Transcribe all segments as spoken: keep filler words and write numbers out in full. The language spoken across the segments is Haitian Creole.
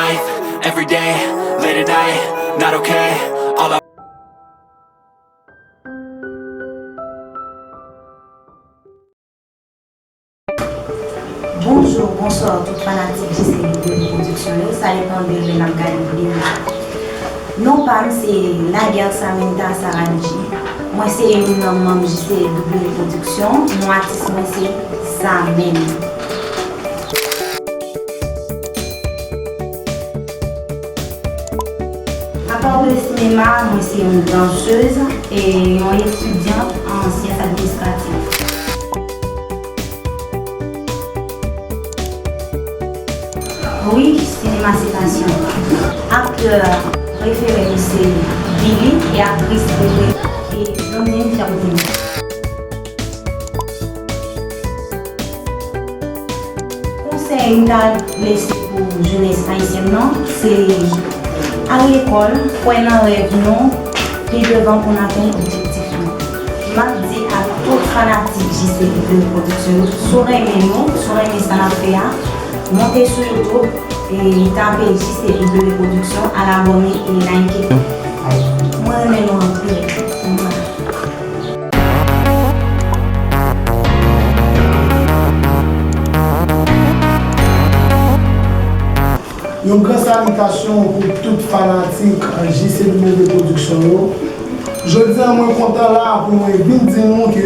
Life, every day, late at night, not okay. All I Bonjou, bonswa tout fanatik J C W Production yo, sa depann de lè n ap gade videyo a. Non pa m se Laguerre Saminta Sarah G. Mwen se youn nan manm J C W Production, non atis mwen se Zamèn. Apa de sinema, mwen se yon dansez e yon etidyant an syans administratif. Wi, sinema se pasyon. Aktè prefere m se Billy e aktris prefere e Blondine Ferdinand. Konsèy m ta lese pou jenès ayisyèn nan, se al lekòl, kwè nan rèv nou, pi devan pou n atenn objektif nou. M ap di ak tout fanatik J C W Production yo, si w renmen nou, si w renmen sa n ap fè a, monte sou YouTube e tape J C W Production, al abòne e like. Mwen renmen nou anpil. Mwen. Yon gran salitasyon pou tout fanatik J C W Production yo. Jodi a mwen kontan la pou mwen vin di nou ke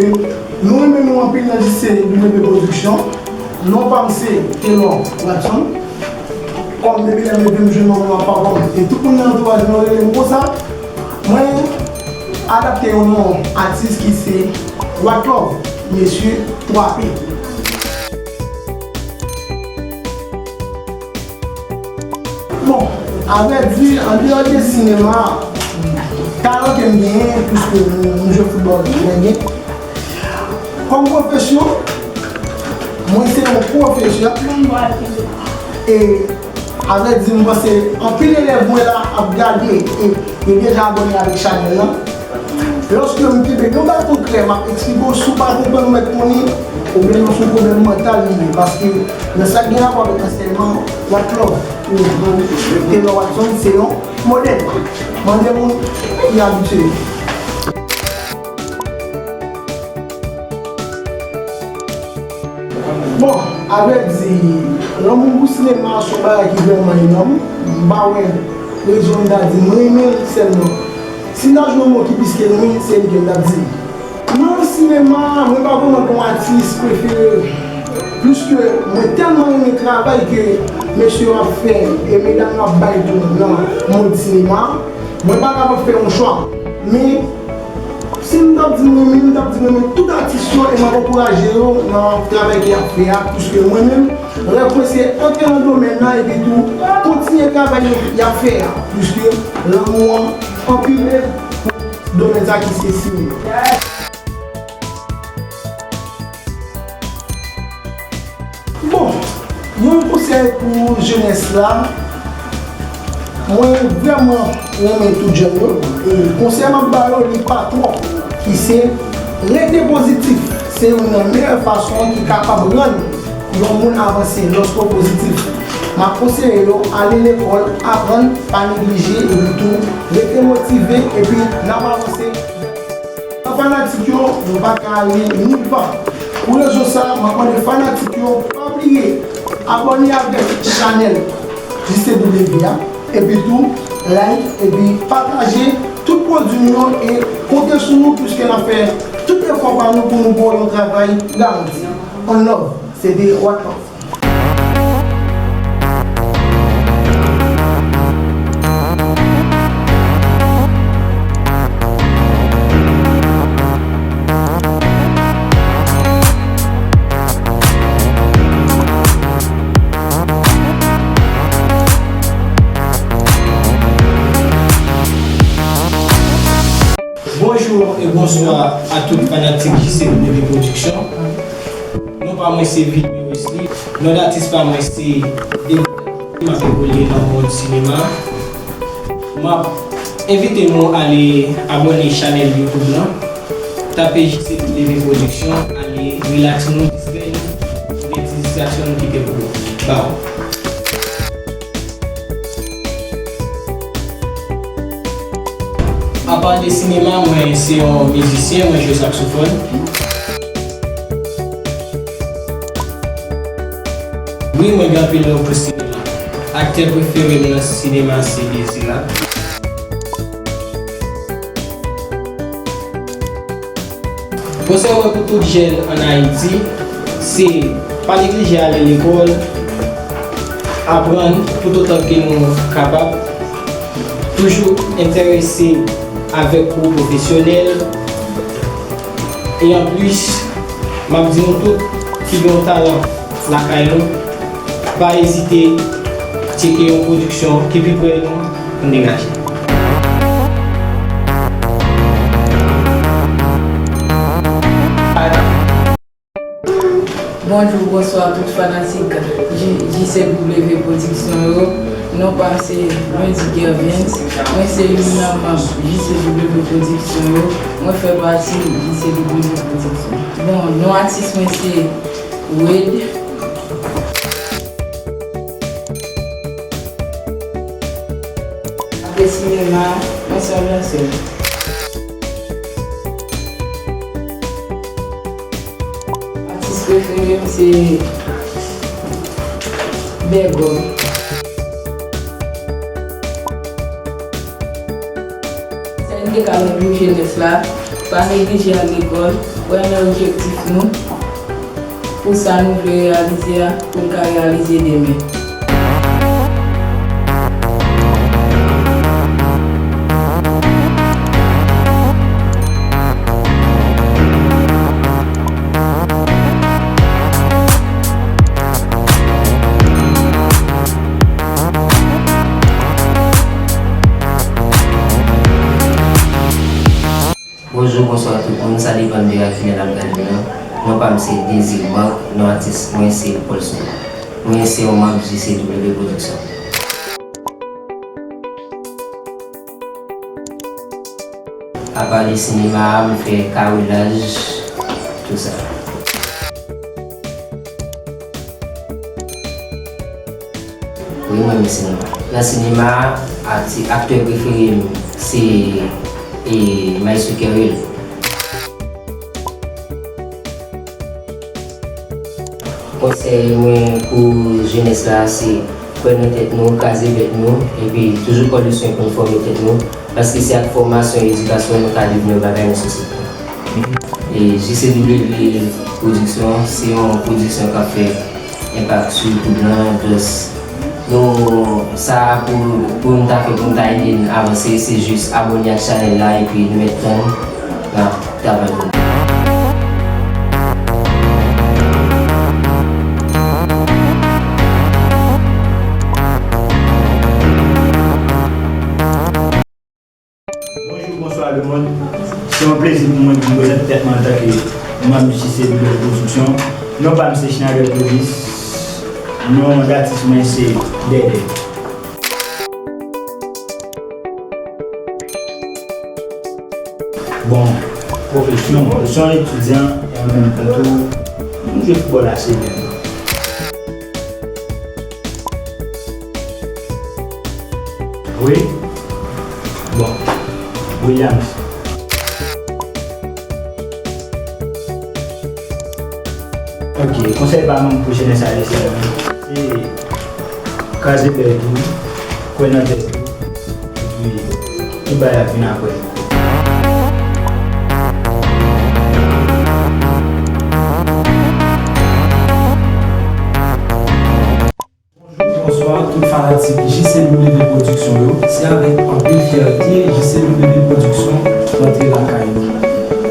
nou renmen nou anpil nan J C W Production. Non pa m se Taylor Watson. Kòm depi lè m leve m jwenn non m ap papa m e tout moun nan antouraj mwen rele m konsa. Mwen adapte yon non atis ki se Watlove, mesye twa P. Bon, avrèdi, andeyò de sinema, talan ke m genyen, piske m jwe foutbòl, m gen. Kòm pwofesyon, mwen se yon pwofesè. E avrèdi, m panse anpil elèv mwen la ap gade e yo deja abòne avèk chanèl lan. Lòske m kenbe yon baton krè, m ap eksplike w, si w pa konprann, ou mèt konnen, pwoblèm nan se yon pwoblèm mantal li ye, paske nan sa k gen rapò avèk ansèyman, Watlove, Taylor Watson, se yon modèl. Mande moun ki abitye. Bon, avrèdi, lanmou m pou sinema a se yon bagay ki vrèman enòm. M pa wè rezon m ta di m renmen l sèlman. Si m ta jwenn yon mo ki plis ke renmen, se li ke m t ap di. Nan sinema a, mwen pa vrèman gen yon atis prefere, pliske mwen tèlman renmen travay ke mesye yo ap fè e medam yo ap bay tou nan mond sinema a. Mwen pa kapab fè yon chwa. Men, si m t ap di m renmen, m t ap di m renmen tout atis yo e m ap ankouraje yo nan travay ke y ap fè a, piske mwen menm, rèv mwen se antre nan domèn nan epi tou kontinye travay yo y ap fè a, piske lanmou an anpile pou domèn sa ki se sinema. Bon, yon konsèy pou jenès la, mwen vrèman renmen tout jèn yo, e konsèy m ap ba yo li pa twòp, ki se rete pozitif, se youn nan meyè fason ki kapab rann yon moun avanse lòske w pozitif. M ap konseye yo ale lekòl, aprann, pa neglije, epi tou rete motive, epi n ap avanse. Fanatik yo, nou pa ka ale nilpa. Pou rezon sa, m ap mande fanatik yo pa bliye abòne avèk chanèl J C W a, epi tou like epi pataje tout pwodui nou yo e konte sou nou, piske n ap fè tout efò pa nou pou nou ba w yon travay garanti. On love, se te Watlove. Bonjou e bonswa a tout fanatik J C W Production. Non pa mwen se Vilmé Wesley. Non datis pa mwen se David. M ap evolye nan mond sinema. M ap envite nou ale abòne chanèl YouTube lan. Tape J C W Production, ale relax nou, distrè nou, gen ti distraksyon nou kite pou nou. Bye. Apa de sinema, mwen se yon mizisyen, mwen jwe saksofòn. Wi, mwen gen anpil love pou sinema. Aktè prefere m nan sinema se Dezirab. Konsèy mwen pou tout jèn ann Ayiti, se pa neglije ale lekòl, aprann toutotan ke nou kapab, toujou enterese avèk kou pwofesyonèl. E anplis, m ap di nou tout ki gen yon talan lakay nou, pa ezite tcheke yon pwodiksyon ki pi pre nou pou n degaje. Bonjou, bonswa tout fanatik J C W Pwodiksyon yo. Non pa m se Lundi Gervens. Mwen se youn nan manm J C W Pwodiksyon yo. Mwen fè pati J C W Pwodiksyon. Bon, non atis mwen se Wade. Apre sinema, mwen se yon dansè. Atis prefere m se Bègòm. Konsèy m te ka ban pou jenès la, pa neglije al lekòl, kwè nan objektif nou, pou sa nou vle reyalize a, pou l ka reyalize demen. Bonjou, bonswa tout moun, sa depann de a kilè n ap gade m nan. Non pa m se Désir Bank, non atis mwen se Paulson. Mwen se yon manm J C W Production. Apa de sinema a, m fè kawelaj, tou sa. Wi, mwen renmen sinema. Nan sinema a, ati- aktè prefere m se e, Maestro Kerwil. Konsèy mwen pou jenès la se kwè nan tèt nou, kraze bèt nou, epi toujou pran le swen pou n fòme tèt nou, paske se ak fòmasyon e edikasyon nou ka devni yon bagay nan sosyete a. E J C W Production se yon pwodiksyon k ap fè enpak sou YouTube lan, just nou, sa pou, pou n ta fè, pou n ta ede n avanse, se jis abòne ak chanèl la epi nou mèt tann n ap travay pou nou. Bonjou, bonswa lemonn. Se yon plezi pou mwen pou m prezante tèt mwen antanke manm J C W Production. Non pa m se Schneider Clovis. Non datis mwen se Dèdè. Bon, pwofesyon, mwen se yon etidyan e an menm tan tou, m jwe foutbòl ase byen. Wi. Bon. Williams. Ok, konsèy pa m pou jenès ayisyen an, se kraze bèt ou, kwè nan tèt ou, epi tout bagay ap vin apre. Bonjou, bonswa tout fanatik J C W Production yo. Se avèk anpil fyète J C W Production rantre lakay nou.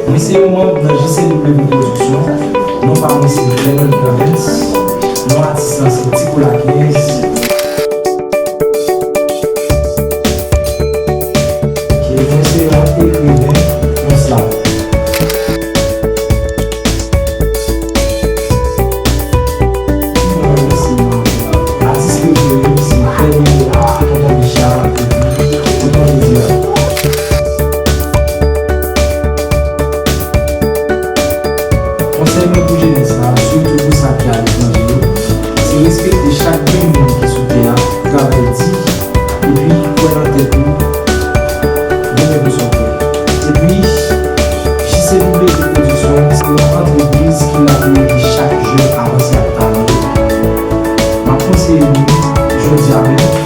Mwen se yon manm nan J C W Production. Non pa mwen se Clement Clemens. Non atis lan se Ti Kola kenz. Ok, mwen se yon ekriven, yon slam. Atis prefere m se Fèdi Tonton Bicha epi Tonton Dezirab. Konsèy mwen pou jenès la, sitou pou sa ki aletranje yo, se respekte chak grenn moun ki sou Yon antrepriz ki la pou ede chak jèn avanse ak talan yo. M ap konseye nou jodi a menm